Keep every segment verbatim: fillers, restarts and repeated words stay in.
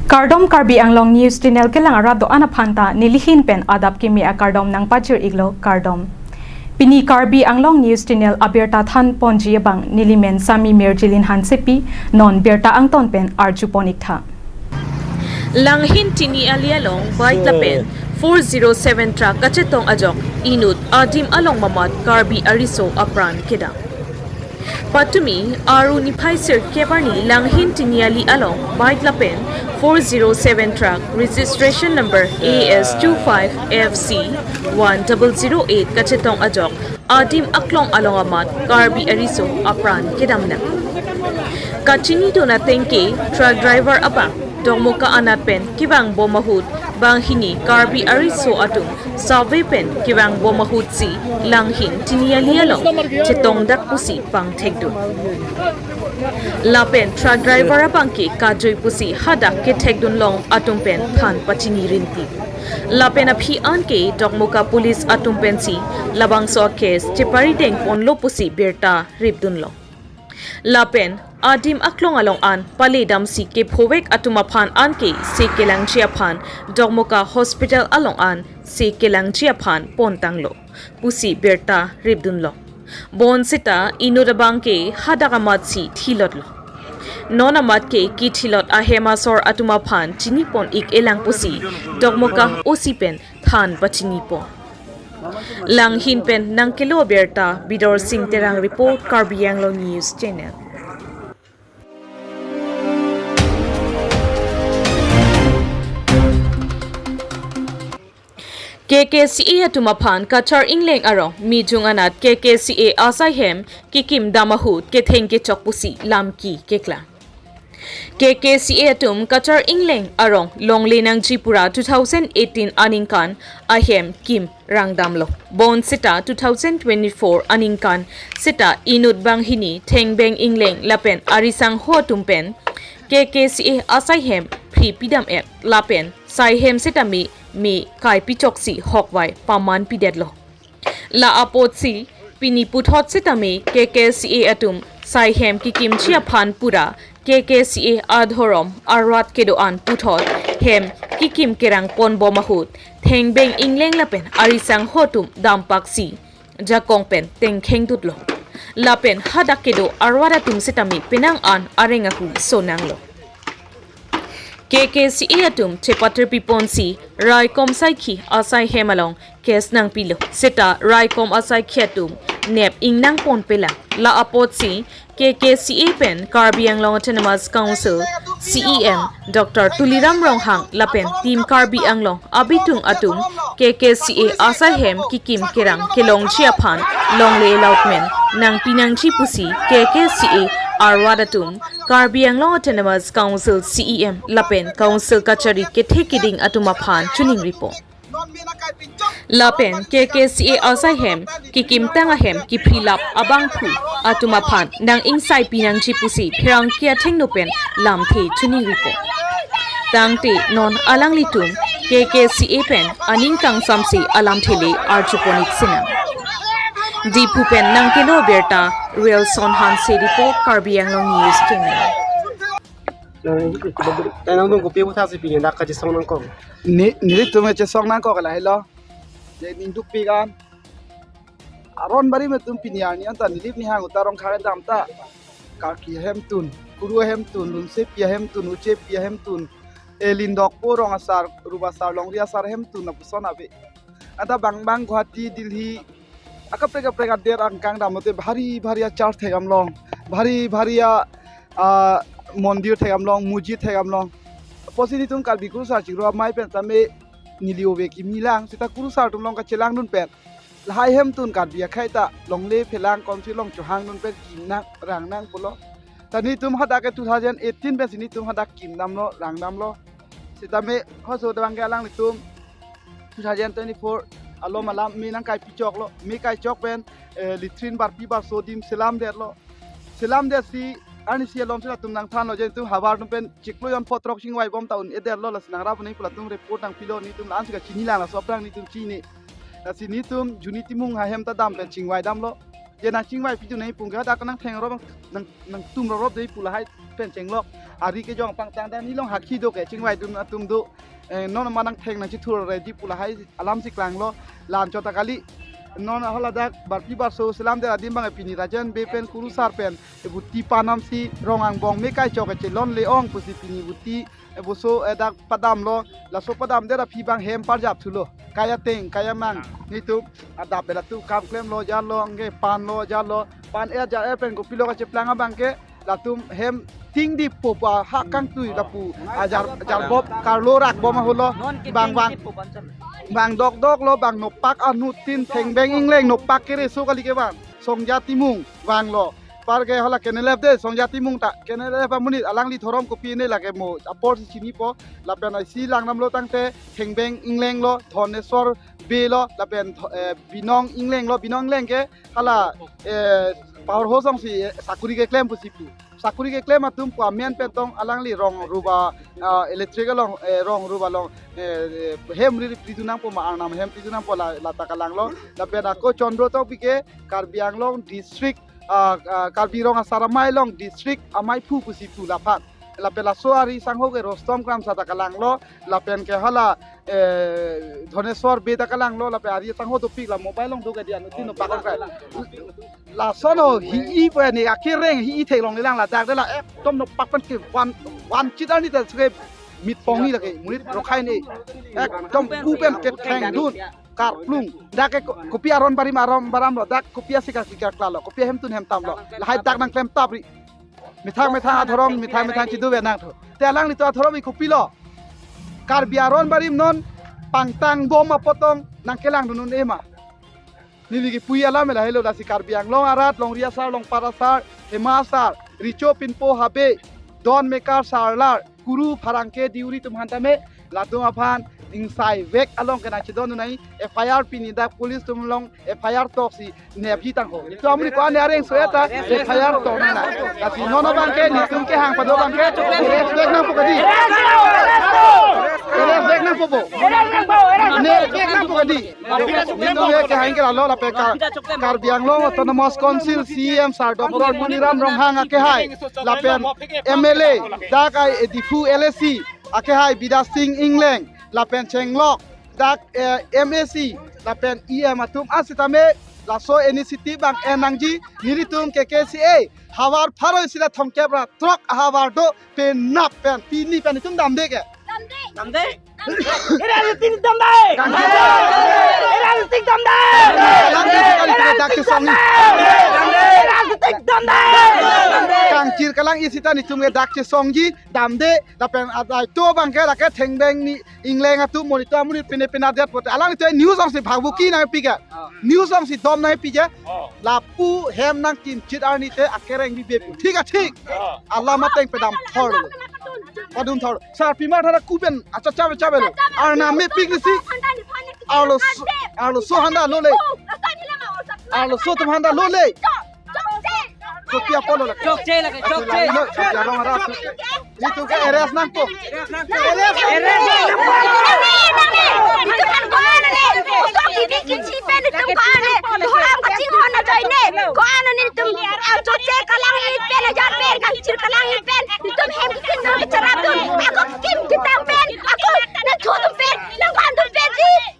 Kardom, Karbi Anglong News Channel kelang arat do-an aphan ta nelihin pen adap kimi akardom nangpajir-iklo, kardom. Pini Karbi Anglong News Channel abirta than ponji abang nelimen Sami Mirjilin Hansepi, non birta angton pen arju pon-iktha. Langhin Tiniali along bike lapen four zero seven truck kachetong ajok inut adim along mamat Karbi ariso apran kedam. Patumi Aru niphai sirkep arni Langhin Tiniali along bike lapen four zero seven truck, registration number A S two five F C one double zero eight, kachetong ajok adim aklong along amat Karbi ariso apran kedam nang. Kachinidun ateng ke truck driver abang Dokmoka anat pen kevang bom ahut banghini Karbi ariso atum save pen kevang bom ahutsi Langhin Tiniali along chetongdak pusi pangthekdun. Lapen truck driver abang ke kajui pusi hadak kethekdun long atum pen than pachini rinti. Lapen aphi an ke Dokmoka police atum pensi labangso a-case cheparideng ponlo pusi birta ripdunlo. Lapen adim aklong along an pale damsi kephovek atum aphan an ke se kelangji aphan Dokmoka Hospital along an se kelangji aphan pontanglo pusi birta ripdunlo. Bonsita inut abang ke hadak amatsi thilotlo. Non amat ke kethilot ahem asor atum aphan chinipon-ik-elang pusi Dokmoka O C pen than pachinipon. Langhin pen nangkelo birta Bidor Sing Terang report, Karbi Anglong News Channel. K K C A atum aphan Kachar Ingleng arong Mijung anat K K C A asai hem kekim dam ahut ketheng kechok pusi lamki keklang. K K C A atum Kachar Ingleng arong longle nangji pura two thousand eighteen aningkan ahem kim rangdamlo. Bonsita two thousand twenty-four aningkan sita inut banghini Thengbeng Ingleng lapen arisangho atum pen K K C A asai hem phri pidam-et lapen sai hem sitame me kaipichoksi hokvai paman pidetlo. La apotsi pini puthot sitame K K C A atum sai hem kekimji aphan pura K K C A adhorom arat kedo-an puthot hem kekim kerang ponbom ahut Thengbeng Ingleng lapen arisangho atum dampaksi jakong pen tengkhengdutlo. Lapen hadak kedo arat atum sitame penang an areng ahu sonanglo. K K C A atum chepatirpi ponsi Raikom Saikhi asai hem along case nangpilo. Seta Raikom asaikhi atum nep ingnang ponpelang. La apotsi K K C A pen Karbi Anglong Autonomous Council C E M Doctor Tuliram Ronghang lapen Team Karbi Anglong abitung atum K K C A asai hem kekim kerang kelongji aphan longle allotment nangpi nangji pusi K K C A arat atum Karbi Anglong Autonomous Council C E M lapen Council kachari kethe keding atum aphan choningripo. Lapen K K C A asai hem kekimtang ahem keprilap abangphu atum aphan nang-ingsaipi nangji pusi pherangke athengno pen lamthe choningripo. Tangte non alanglitum K K C A pen aning kangsamse alamthe le arjupon-ik sinang. Diphu pen nangkelo birta Wilson Hanse report, Karbi Anglong News Channel. Nang, nang dong kopi puthot si pini dak kachesong nangkok. Ni, nelitum kachesong nangkok lahelo. Je ningduk pikan. Aron bari metum pini arni anta nilip nihang utarong khare dam ta. Karki ahemtun, Kuru ahemtun, Lunsepi ahemtun, Uchepi ahemtun, Elindok porong asar, Ruba asar, Longri asar ahemtun lapuson ave. Anta bang bang Guwahati, Delhi, akaprek kaprek adet angkang dam lote bhari bhari achurch thekdam long, bhari bhari a, a, mondir thekdam long, mujit thekdam long. Apotsi nelitum Karbi kurusar chiklo amei pen tame neli ove kimi lang, seta kurusar atum along kachelangdun pen lahai ahemtun Karbi akhei ta longle phelang konsi long chohangdun pen kim nang rang nang pulo. Ta nelitum hadak ke two thousand eighteen pensi nelitum hadak kimdamlo, rangdamlo. Sitame halaso abang ke alanglitum two thousand twenty-four alom alam me nangkaipichoklo, me kaichok pen, eh, latrine barpi barso adim selamdetlo. Selamdetsi arnisi alom si latum nangthanlo je nelitum havar atum pen chiklo jon pho throk chingvaibom ta un-edetlo, lasi nangrap nangji pu latum report nangpilo, nelitum la-ansi kachini lang, laso aphrang nelitum chini. Lasi nelitum Juni Timung ahem ta dam pen chingvaidamlo. Je nangchingvaipidun nangji pu ke hadak nangtheng rop nang, nangtum rop dei pu lahai pen chenglok. Ari kejong pangtang dan ilong hakhi do ke chingvai dun atum do. Eh, non manang theng nangchethur ready pu lahai alam si klanglo, la-anchot ta kali. Non hala dak barpi barso selam der adim abang pini Rajen Bey pen Kurusar pen, eh, buti panam si rong angbong me kai chok kechelon le-ong pusi pini buti, eh, boso, eh, dak padamlo, laso padamdet aphi abang hem parjap thulo. Kai ateng, kai amang, nitum adap bela tu kam klemlo, jarlo, angke panlo, jarlo, pan er jar er pen kopilo kacheplang abang ke, latum hem tingdi po ba ha kangtui lapu ajar, jar bop karlo rak bom ahutlo. Bang, bang, bang dokdoklo, bang nopak anuttin thengbeng ingleng nopak kereso kali ke bang. Songja Timung banglo. Par ke hala Kenelep de, Songja Timung ta. Kenelep amonit alangli dhorom kopine lake mo apor si chinipo. Lapen isi langdamlo tangte thengbeng inglenglo, Dhoneswar Bey lo, lapen, eh, Binong inglenglo, Binong ingleng ke hala, eh, power house along si, eh, sakuri keklem pusi pu. Sakuri keklem atum pu amen pen tong alangli rong ruba, ah, electric along, eh, rong ruba along, eh, eh, hem ri ri pridun nangpo ma arnam hem pridun nangpo la, lata kalanglo. Lapen ako Chandra Tokbi ke Karbi Anglong district, ah, ah, Karbi Rong Asar Amei along district amei phu pusi pu laphan. Lapen laso ari sangho ke Rostom Kramsa ta kalanglo, lapen ke hala, eh, Dhoneswar Bey ta kalanglo, lapen ari sangho dopik la mobile along do ke dia nutin no pakon kai. Lason ho hi-i po ni akereng hi-i theklong nilang ladak de la ekdom nopak pen ke wan, wan chit arni ta suke mit pongni lake, monit rokhai ni. Ekdom ku pen ketheng dun, karplung. Dak ke ko-, kopi aron barim aron baramlo, dak kopi asika sika klalo, kopi ahemtun hemtamlo. Lahai dak nangklem tapri. Methang methang adhorom, methang methang chidu ve nangthu. Te alanglitum adhorom i kopilo. Karbi aron barim non pangtang bom apot tong nangkelang dun un-e ma. Neli kipui alam lahelo, lasi Karbi Anglong arat, longri asar, longpat asar, hema asar, richo pinpo habe, don mekar sarlar, kuru pharangke deuri atum aphan tame, latum aphan ingsai vek along ke nangchedon dun nai, F I R pini dak police atum along F I R toksi nepji tangho. Itum amonit ko-an areng so-et ta F I R tok nang nai. Lasi non abang ke nitum kehang pado abang ke arrest vek nangpo kadi. Arrest vek nangpo bo. Nepvek nangpo kadi. Nitum ke kehang ke lalo lapen ka-, Karbi Anglong Autonomous Council C E M sir Doctor Tuliram Ronghang akehai, lapen M L A dak ai Diphu L A C akehai Bidya Sing Engleng, lapen chenglok dak, eh, M A C lapen E M atum asitame laso initiative abang en nangji. Nelitum K K C A havar pharo isi ra thomkep ra throk ahavar do penap pen pini pen itum damde ke. Damde. Damde. Era isi damde. Era isi damde. Damde, damde, damde, dak chesongji. Era isi damde. Kangchir kalang isi ta nitum ke dak chesongji, damde, lapen adai to abang ke lake thengbeng ni ingleng atum monit amonit pine pine adet pote. Alanglitum news along si bhagbuki nangpi ke. Ah. News along si dom nangpi ke. Oh. Lapu hem nangkimchit arni te akereng bibe pu. Thik a thik. Oh. Alam ateng pedam thor. Padun thor. Sar pima thara kuben acha chabe chabe lo. Arnam mepik nisi. Arloso, arloso handa lole. Arloso atum handa lole. Kopi apotlo lake. Chokche lake, chokche. Lo, chokche arong arat. Nitum ke arrest nangpo. Arrest. Arrest.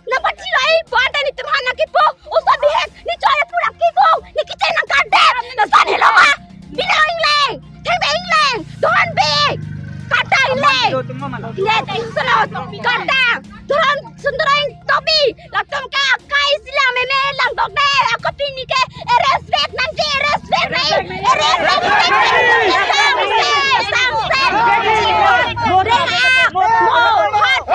Nang pachiloi, bonta nitum aphan nangkipu, oso bihek, ne choi pura kivong, ne kecheng nangkardep, lason helo ma, Binong ingleng, Thengbeng ingleng, Dhonbey, Karta ingleng, ne Sundorong Karta, Dhon Sundorong Tokbi, latum ke akai silang meme langdokde, ako pini ke arrest vek nangji, arrest vek nangji, arrest vek nangji, samse, samse, reha, mo, hot, hot,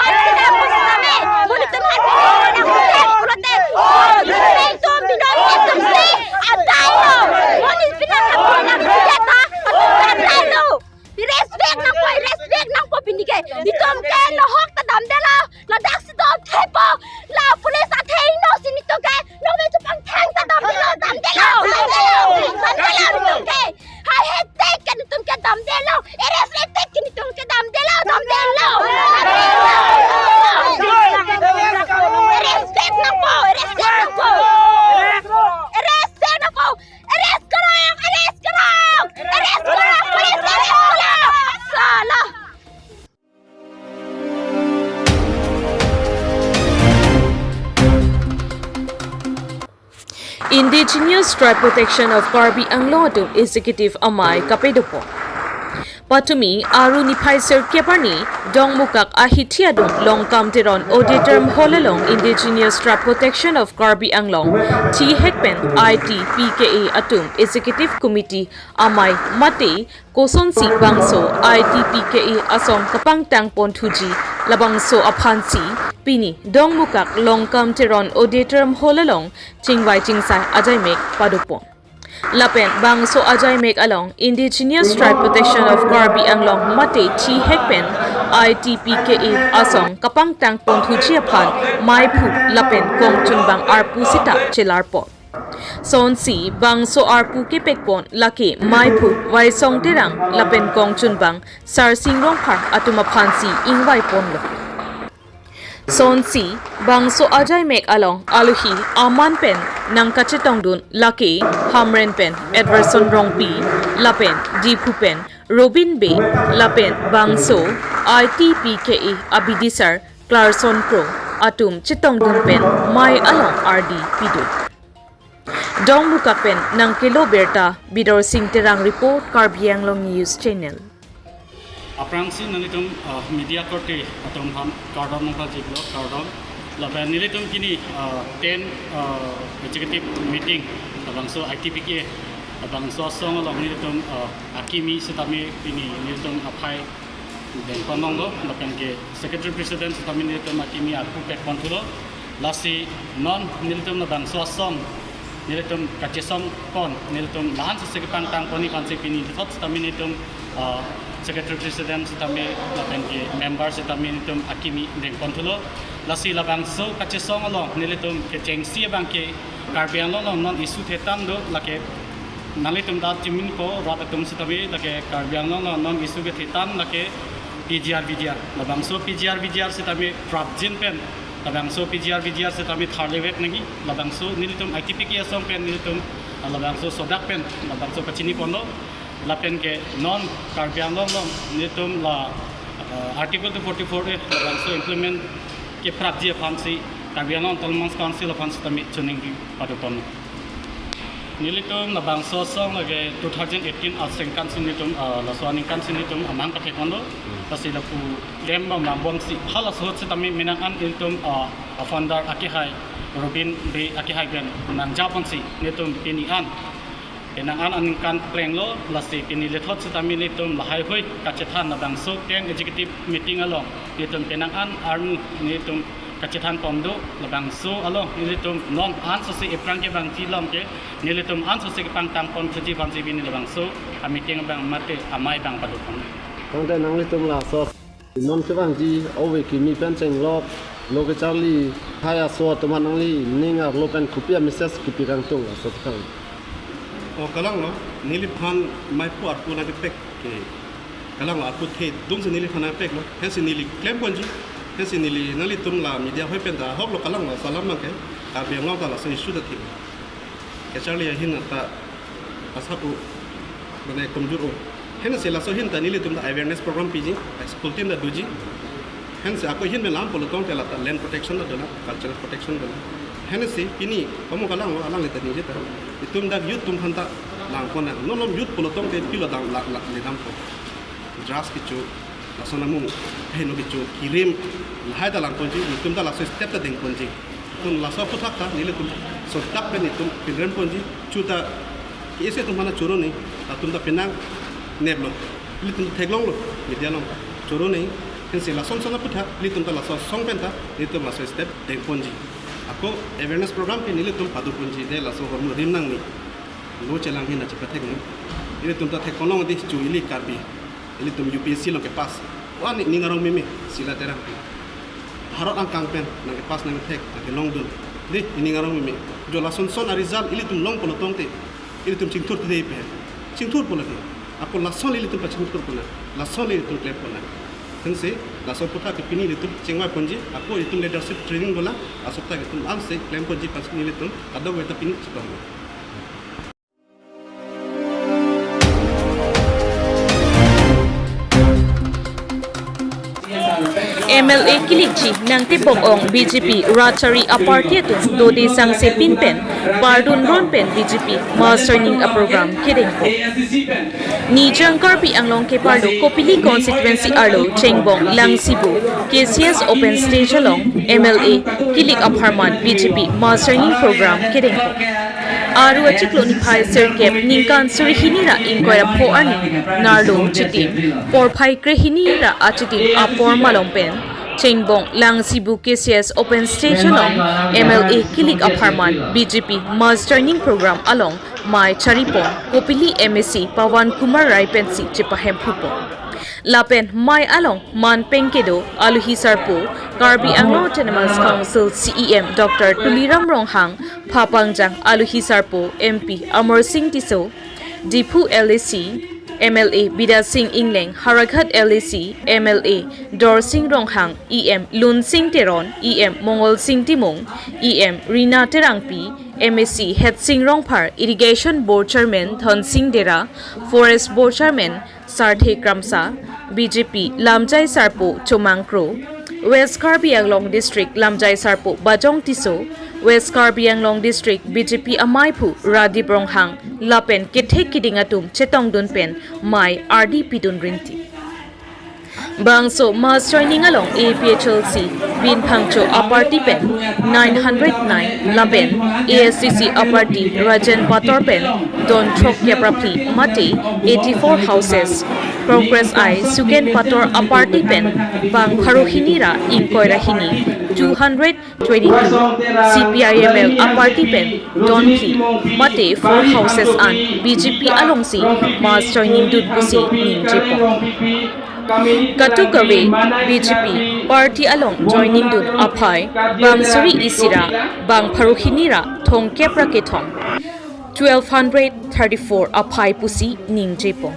Respect nangpo, respect nangpo pini ke. Itum ke nohok ta damdelo. Ladak si dom thepo. La police atheng no si nitum ke. Nome chupang thang ta damdelo, damdelo, damdelo. Damdelo nitum ke. Hai hetek ke nitum Indigenous Tribe Protection of Karbi Anglong atum Executive amei kapadopon. Patumi Aru niphai sirkep arni Dongmukak ahithi adung Longkam Teron Auditorium Hall along Indigenous Tribe Protection of Karbi Anglong, thihek pen I T P K A atum Executive Committee amei mate kosonsi bangso I T P K A asong kapangtang ponthuji, labangso aphansi pini Dongmukak Longkam Teron Auditorium Hall along chingvai chingsai ajaimek padopon. Lapen bangso ajaimek along Indigenous Tribe Protection of Karbi Anglong mate thihek pen I T P K A asong kapangtang ponthuji aphan maiphu lapen kongchunbang arpu sita chelarpon. Sonsi bangso arpu kepekpon lake maiphu Vaisong Terang lapen kongchunbang Sarsing Rongphar atum aphansi ingvaiponlo. Sonsi bangso ajaimek along alohi aman pen nangkachetongdun lake Hamren pen Edverson Rongpi lapen Diphu pen Robin Bey lapen bangso I T P K A abidisar Clarkson Kro atum chetongdun pen mei along ardi pidun. Dongmukak pen nangkelo birta Bidor Sing Terang report, Karbi Anglong News Channel. Aphrangsi nanglitum, ah, media korte atum aphan kardom nangpajiklo, kardom. Lapen nelitum pini, ah, ten, ah, executive meeting labangso I T P K A labangso asong along nelitum, ah, akimi sitame pini nelitum aphai dengpon longlo, lapen ke Secretary President sitame nelitum akimi arpu pekponthulo. Lasi non nelitum labangso asong nelitum kachesongpon, nelitum la-an sese kepangtangpon aphansi pini lethot sitame nelitum, ah, Secretary President sitame lapen ke member sitame nelitum akimi dengponthulo. Lasi labangso kachesong along nelitum kechengsi abang ke Karbi Anglong along non issue thetan do, lake nanglitum ta chiminpo rat atum sitame, lake Karbi Anglong along non issue kethe tan lake P G R V G R. Labangso P G R V G R sitame prapjin pen labangso P G R V G R sitame tharlevek nangji. Labangso nelitum I T P K A asong pen nelitum, ah, labangso sodak pen labangso pachiniponlo. Lapen ke non Karbi Anglong along nelitum la, ah, Article two forty-four A labangso implement keprapji aphansi Karbi Anglong Autonomous Council aphan sitame choningri padopon. Nelitum labangso asong lake two thousand eighteen aningkan si nelitum, ah, laso aningkan si nelitum amang kathekondo. Lasi lapu klem bam bam bom si halaso ahut sitame penang an nelitum, ah, founder akehai Robin Bey akehai pen nangjaponsi nelitum pini an, penang an aningkan plenglo. Lasi pini lethot sitame nelitum lahai hui kachethan labangso ten executive meeting along nelitum penang an armu nelitum kachethanpon do. Labangso along nelitum non ansose ephrang kevangji along ke nelitum ansose kepangtangponthuji aphansi pini labangso ameeting abang mate amei abang padopon. Tangte nanglitum laso non kevangji ove kimi pen chenglok lo kecharli hai aso atum aphan nangli ning arlo pen kopi a-message kipi kangtung laso thang. O kalanglo, neliphan maiphu arpu nangkepek ke. Kalanglo, arpu thedung si neliphan nangpeklo. Hensi neli klemponji. Hensi neli nanglitum la media hoi pen ta ahoklo, kalanglo, laso alam abang ke Karbi Anglong ta laso issue ta thik. Kecharli ahin ta asap o, mane komjur o. Hensi laso ahin ta nelitum ta awareness program piji, school tin ta doji. Hensi ako ahin pen lam pulotangte la ta land protection ta dolang, cultural protection dolang. Hensi pini, kamu kalanglo, alanglita ningje ta. Itum dak youth atum aphan ta langpon nang. Non non youth pulotangte pilo dang la, la, ledampo. Drugs kecho, lason amung heno kecho, kirim, lahai ta langponji, itum ta laso step ta dengponji. Itum laso aphuthak ta nelitum sodak pen itum pinremponji, chuta ke-ese atum aphan choro nangji, latum ta penang neplo. Ilitum theklonglo, media along choro nangji. Hensi lason son aphuthak, ilitum ta laso asong pen ta, ilitum laso step dengponji. Ako awareness program ke nelitum padoponji, de laso ahormu rim nangji. Lo chelang ahin ta chepathek nangji. Ilitum ta theklong di chu ili Karbi. Ilitum U P S C along kepass. Wa ni ning arong meme, Sila Terang. Bharat angkang pen nangkepass nangkethek, nangkelongdun. Di, ining arong meme. Jo lason son a-result ilitum long pulotangte. Ilitum chingthur thei pe. Chingthurpo lake. Ako lason ilitum pachingthurpo nang. Lason ilitum klempo nang. Hensi, laso aphuthak ke pini ilitum chingvaiponji. Ako ilitum leadership training dolang. Laso aphuthak itum ansi klemponji aphansi nelitum kadokave ta pini chetong. M L A kilikji Nangtebong Ong B J P rat chari a-party atum dode sangse pin pen pardun ron pen B J P mass joining a-program kedengpo. Nijang Karbi Anglong keparlo Kopili constituency arlo Chengbong Langsibu K C S open stage along M L A kilik apharman B J P mass joining program kedengpo. Aru achiklo niphai sirkep ningkan suri hini ra ingkoi ra pho arni nerlo chitim porphai krehini ra achitim apor malom pen Chengbong Langsibu K C S open stage along M L A kilik apharman B J P mass joining program along mei charipon Kopili M A C Pawan Kumar Rai pensi chepahemphupon. Lapen mei along man pen kedo aluhi sarpo Karbi Anglong Autonomous Council C E M Doctor Tuliram Ronghang, phapangjang aluhi sarpo M P Amarsing Tisso, Diphu L A C M L A Bidya Sing Engleng, Howraghat L A C M L A Dorsing Ronghang, E M Lunsing Teron, E M Mongolsing Timung, E M Rina Terangpi, M A C Hetsing Rongphar, Irrigation Board Chairman Dhonsing Dera, Forest Board Chairman Sarthe Kramsa, B J P Lamjai Sarpo Chomang Kro, West Karbi Anglong District Lamjai Sarpo Bajong Tisso, West Karbi Anglong District B J P amaiphu Radip Ronghang lapen kethek kiding atum chetongdun pen mei ardi pidun rinti. Bangso mass joining along A P H L C Bin Phangcho a-party pen nine hundred nine lapen A S D C a-party Rajen Pator pen don throkkep ra phli mate eighty-four houses, Progress I Suken Pator a-party pen bang pharo hini ra ingkoi ra hini two hundred twenty-two, C P I M L a-party pen don phli mate four houses an B J P alongsi mass joining dun pusi ningjepon. Kadokave B J P party along joining dun aphai bang suri isi ra bang pharo hini ra thomkep ra kethom, twelve hundred thirty-four aphai pusi ningjepon.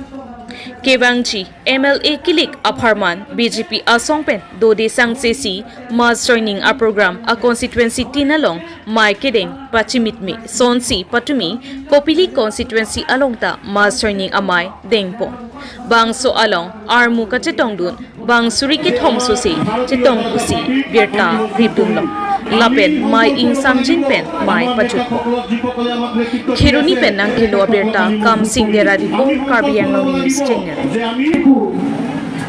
Kevangji M L A kilik apharman B J P asong pen dode sangse si mass joining a-program a-constituency tin along mei kedeng pachimitme sonsi patumi Kopili constituency along ta mass joining amei dengpon. Bangso along armu kachetongdun bang suri kethom sose chetong pusi birta ripdunlo. Lapen mei ingsamjin pen mei pachutpo. Kheroni pen nangkelo abirta Kamsing Dera Diphu, Karbi Anglong News Channel.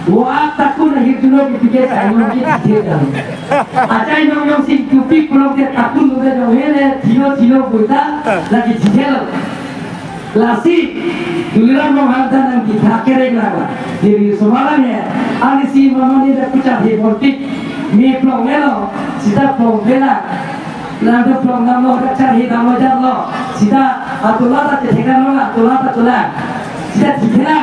Wa takun ahi tulo kipike saino ki theda. Achai nong nong sing tupik pulo ke takun lo de nong hele thilo thilo buta lagi jihel. Lasi Tuliram Ronghang ta nangketha kereng laba. Diri somalan he. Ani si mama ni da kucha he politik. Mi plong elo, sita plong bela. Nang tu plong nam lo, kachar he dam lo jar lo. Sita atola ta chethekan lo, atola ta tola. Sita chithela.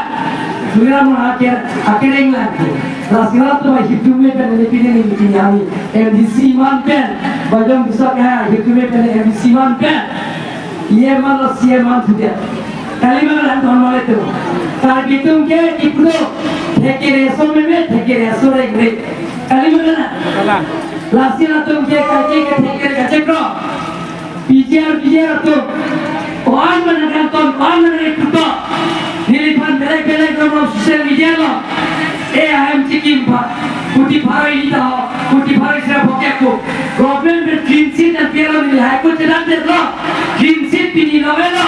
Tuliram Ronghang aker, akereng lagi. Lasi la tu ma hidup me pen ni pini ni pini ami. M D C man pen. Bajong besok ya, hidup me pen M D C man pen. Iye man lo siye man sudah. Kali mana lang ton male tu. Karbi atum ke ipro. Thekere so meme, thekere so rek rek. Kali mana na? Lasi latum ke kaje ke thekere kaje pro. P G R, P G R atum. Koan mana kan ton, koan mana rek puto. Neliphan belek belek lo social media lo. E ahem chikim pha. Kuti pharo ini taho. Kuti pharo isra phokek ko. Problem pen clean sheet dan pialo ni High Court chedan det lo. Clean sheet pini lo velo.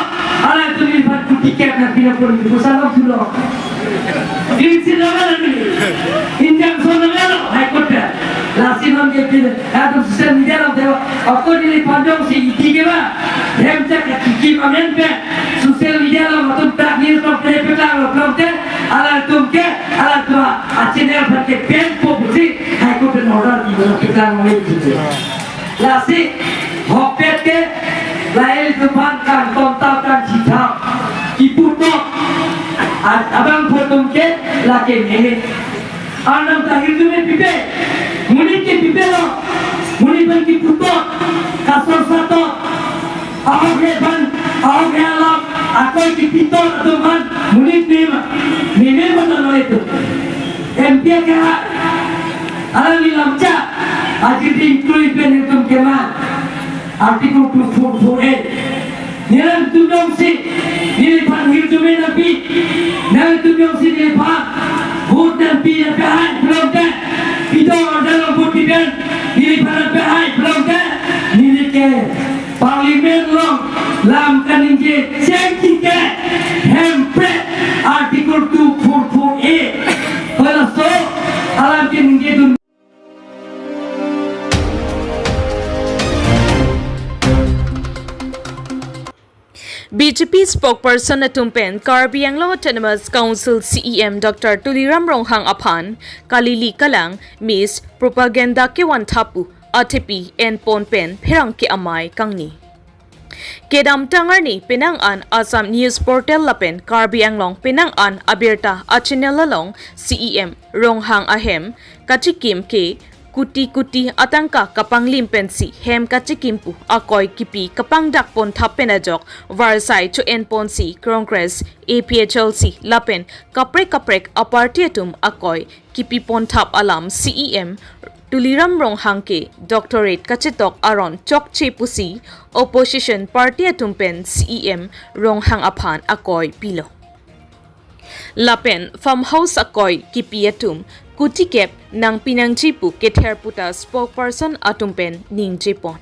Ala itu ni phan kuti kep na pina pun busa lo sulo. Clean sheet lo velo ni. Injunction lo velo High Court pen. Lasi non ke pin atum social media lo deo. Ako ni phan jongsi iti ke ba. Hem chak iti ki mamen pe. Social media lo atum tak ni lo pe pe tang lo plote. Ala atum ke, ala atum a channel phan ke pen po busi. High Court pen order di lo pe tang lo itu. Lasi, hokpet ke, lahei atum aphan kangton tap kangchithap, kipu tap, a-, abangphu atum ke, lake meme. Arnam ta hirjume pipe, monit ke pipe lo, monit aphan kipu tap, kasor sa tap, ahok he aphan, ahok he alap, akoi kipi tap atum aphan, monit meme, meme mata lo itu. M P ke ha, Alang ni lamcha, ajir ding tui pen itum keman. Article two four four A. Nangtum jongsi, neliphan hirjume nangpi. Nangtum jongsi neliphan vote nangpi nangpi hai, belum deh. Pidong order along vote pipen, neli phan pehai pulote, neli ke Parliament along lam kaningje chengki ke hemprek Article two four four A. Halaso alam kaningjedun. B J P spokesperson atum pen Karbi Anglong Autonomous Council C E M Doctor Tuliram Ronghang aphan kalili kalang mispropaganda kevan thap pu athepi enpon pen pherangke amei kangni. Kedamtang arni penang an Assam News Portal lapen Karbi Anglong penang an abirta achannel along C E M Ronghang ahem kachikim ke kuti kuti atangka kapanglim pensi hem kachikim pu akoi kipi kapangdak pon thap pen ajok varsai cho-en ponsi Congress, A P H L C lapen kaprek kaprek aparty atum akoi kipi pon thap alam C E M Tuliram Ronghang ke doctorate kachetok aron chokche pusi opposition party atum pen C E M Ronghang aphan akoi pilo. Lapen farmhouse akoi kipi atum kuti kep nangpi nangji pu kether puta spokesperson atum pen ningje pon.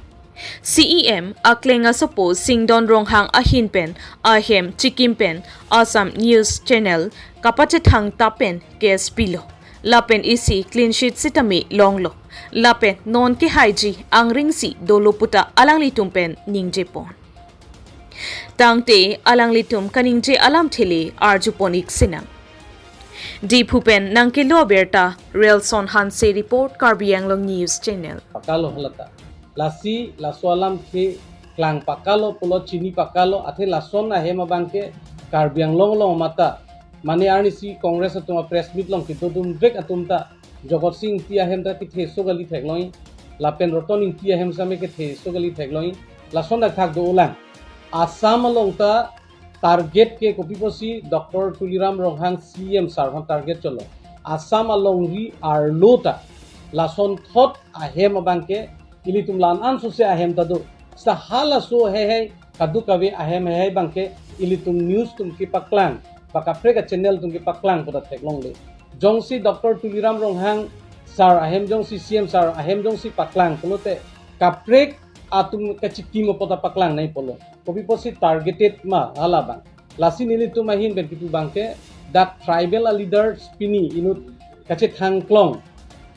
C E M akleng asopo Singdon Ronghang ahin pen ahem chikim pen Assam News Channel kapachethang tap pen case pilo. Lapen isi clean sheet sitame longlo. Lapen non kehaiji angring si dolo puta alanglitum pen ningje pon. Tangte alanglitum kaningje alamthe le arju pon ik sinang. Diphu pen nangkelo abirta Relson Hanse report, Karbi Anglong News Channel. Pakalo halata. Lasi laso alamthe klang pakalo pulo chini pakalo athe lason ahem abangke Karbi Anglong along mata. Mane arnisi Congress atum a press meet along kedodun vek atum ta Jagat Sing Engti ahem ta kethe so kali theklong, lapen Roton Engti ahem sitame kethe so kali theklong, lason dak thak do ulang. Assam along ta target ke kopi pusi Doctor Tuliram Ronghang C E M sir aphan target cholo. Assam alongri arlo ta lason thot ahem abangke ilitum la-an ansose ahem ta do. Seta halaso heihei kadokave ahem heihei abangke ilitum news atum kepaklang, ba kaprek a channel atum kepaklang pu ta theklongle. Jongsi Doctor Tuliram Ronghang sir ahem jongsi, C E M sir ahem jongsi paklang pulote kaprek atum kachikim apot ta paklang nangji pulo. Kopi pusi targeted ma hala abang. Lasi nelitum ahin pen kipu abangke dak tribal a leaders pini inut kachethang klong,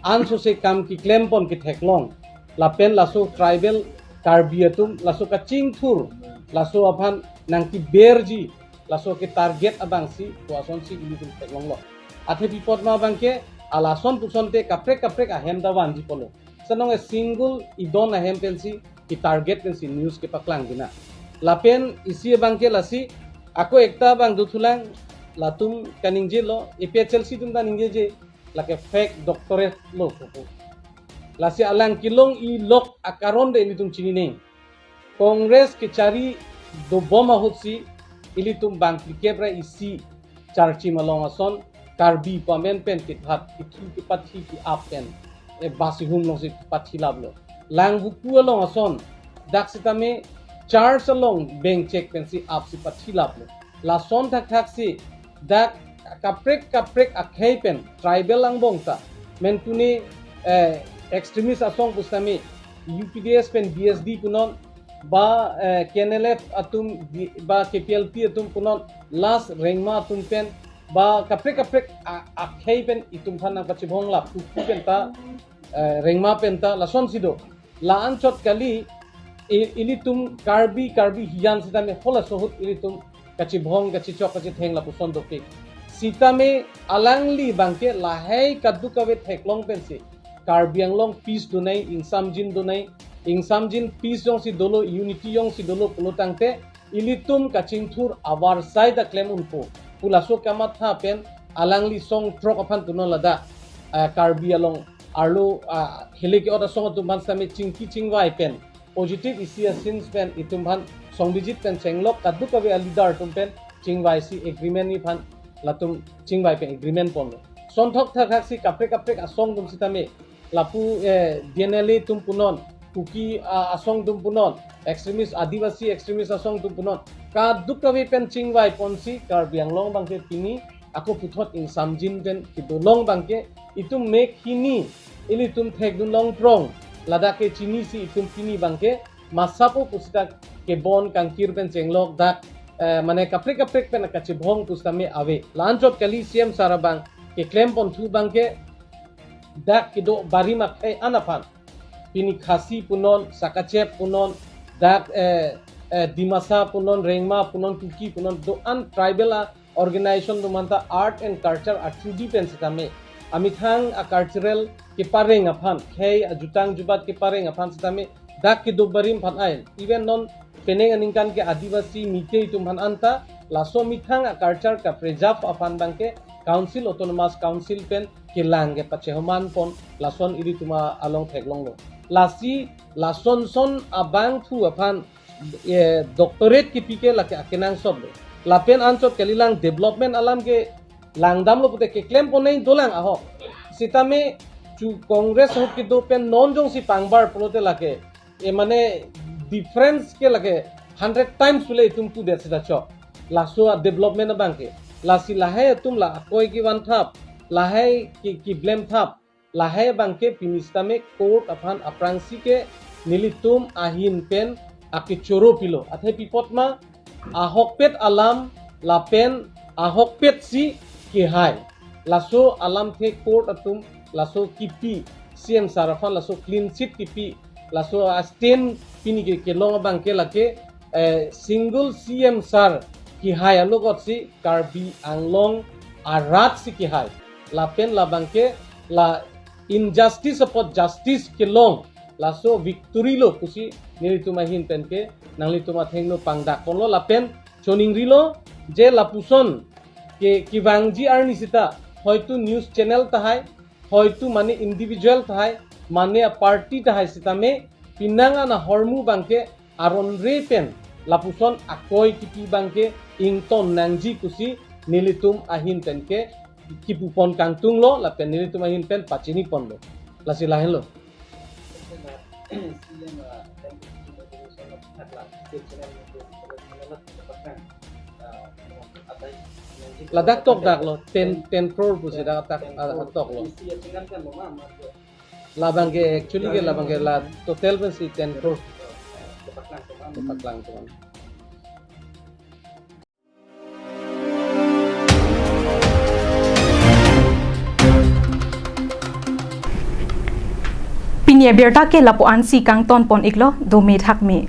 ansose kam keklem pon ketheklong. Lapen laso tribal Karbi atum laso kachingthur, laso aphan nangkeberji, laso ke target abangsi pu asonsi ilitum theklonglo. Athe pi apot ma abangke, alason pusonte kaprek kaprek ahem ta vanji pulo. Senong a single idon ahem pensi ke target pensi news kepaklang bina. Lapen isi abangke lasi ako ekta abang dothulang, latum kaningjelo, A P H L C atum ta ningjeje, lake fake doctorate lo pupu. Lasi alang kelong-i lok akaron de ilitum chini neng. Congress kechari dobom ahutsi ilitum bang phlikep ra isi charchim along ason Karbi pu amen pen kethat kethu kepathi ke-ap pen, e, basi hum alongsi pathi laplo. Langvoku along ason dak sitame church along bengchek pensi apsi pathi laplo. Lason thakthaksi dak kaprek kaprek akhei pen tribal angbong ta mentune, eh, extremist asong pusitame U P D S pen B S D punon, ba, eh, K N L F atum di-, ba K P L T atum punon, last rengma atum pen, ba kaprek kaprek a-, akhei pen itum aphan nangpachibhong lap, Kuki pen ta, eh, rengma pen ta, lasonsi do. La-anchot kali, i-, ilitum Karbi, Karbi hijan sitame halaso ahut ilitum kachibhong, kachichok, kachitheng lapuson dopik. Sitame alangli abangke lahei kadokave theklong pensi Karbi Anglong peace donai, ingsamjin donai, ingsamjin peace jongsi dolo, unity jongsi dolo pulo tangte, ilitum kachingthur avarsai ta klem unpo pu laso kamatha pen alangli song throk aphan punon ladak, eh, Karbi along arlo, ah, hile ke-ot asong atum aphan sitame chingki chingvai pen, positive isi a scenes pen itum aphan songbijit pen chenglok kadokave a leader atum pen chingvaisi agreement ni aphan latum chingvai pen agreement ponlo. Sonthok thakthaksi kaprek kaprek asong atum sitame lapu, eh, D N L A atum punon, Kuki, ah, asong atum punon, extremist, Adivasi extremist asong atum punon, kadokave pen chingvai ponsi Karbi Anglong abangke pini ako puthot ingsamjin pen kedolong abangke itum mek hini ilitum thekdun longprong, ladak ke chinisi itum pini abangke masapo pusita kebon kangkir pen chenglok dak, eh, mane kaprek kaprek pen kachibhong pusitame ave. La-anchot kali C M sir abang keklem ponthu abangke dak kedo barim akhei an aphan. Pini Khasi punon, Sakachep punon, dak, eh, eh, Dimasa punon, Rengma punon, Kuki punon, do-an tribal a organization atum aphanta art and culture a through di pen sitame amethang a cultural kepareng aphan, khei ajutang jubat kepareng aphan sitame dak kedo barim aphan ain. Even non penang aningkan ke Adivasi Meitei atum aphan anta laso methang a culture ka preserve aphan abangke Council, Autonomous Council pen kelang ke pachehoman pon lason ilitum along theklonglo. Lasi lason son abangphu aphan, eh, doctorate kipi ke lake akenangsot lo. Lapen anchot kalilang development alam ke langdamlo pute keklem ponai dolang ahok. Sitame chu Congress ahut kedo pen non jongsi pangbar pulote lake, eh, mane difference ke lake hundred times pule itum pudet sita chok. Laso a development abangke. Lasi lahai atum la akoi kevan thap, lahai ke, keblem thap, lahai abangke pini sitame court aphan aphrangsi ke nelitum ahin pen akechoro pilo. Athe pi apot ma, ahokpet alam lapen ahokpet si kehai. Laso alamthe court atum laso kipi, C M sir aphan laso clean chit kipi, laso a stain pini ke kelong abangke lake, eh, single C M sir kehai alogot si Karbi Anglong arat si kehai. Lapen labangke la injustice apot justice kelong, laso victory lo pusi nelitum ahin pen ke nanglitum athengno pangdak ponlo. Lapen choningrilo je lapuson ke kevangji arni sita, hoitu news channel tahai, hoitu mane individual tahai, mane a party tahai sitame penang an ahormu abangke aron re pen lapuson akoi kipi abangke ington nangji pusi nelitum ahin pen ke kipupon kangtunglo lapen nelitum ahin pen pachini ponlo. Lasi lahenlo. Ladak tokdaklo, ten, ten crore pusi dak tak, ah, toklo. Labangke actually ke labangke la total pensi ten crore. Paklang teman. Pini abirta ke lapu-ansi kangton pon iklo, dome thakme.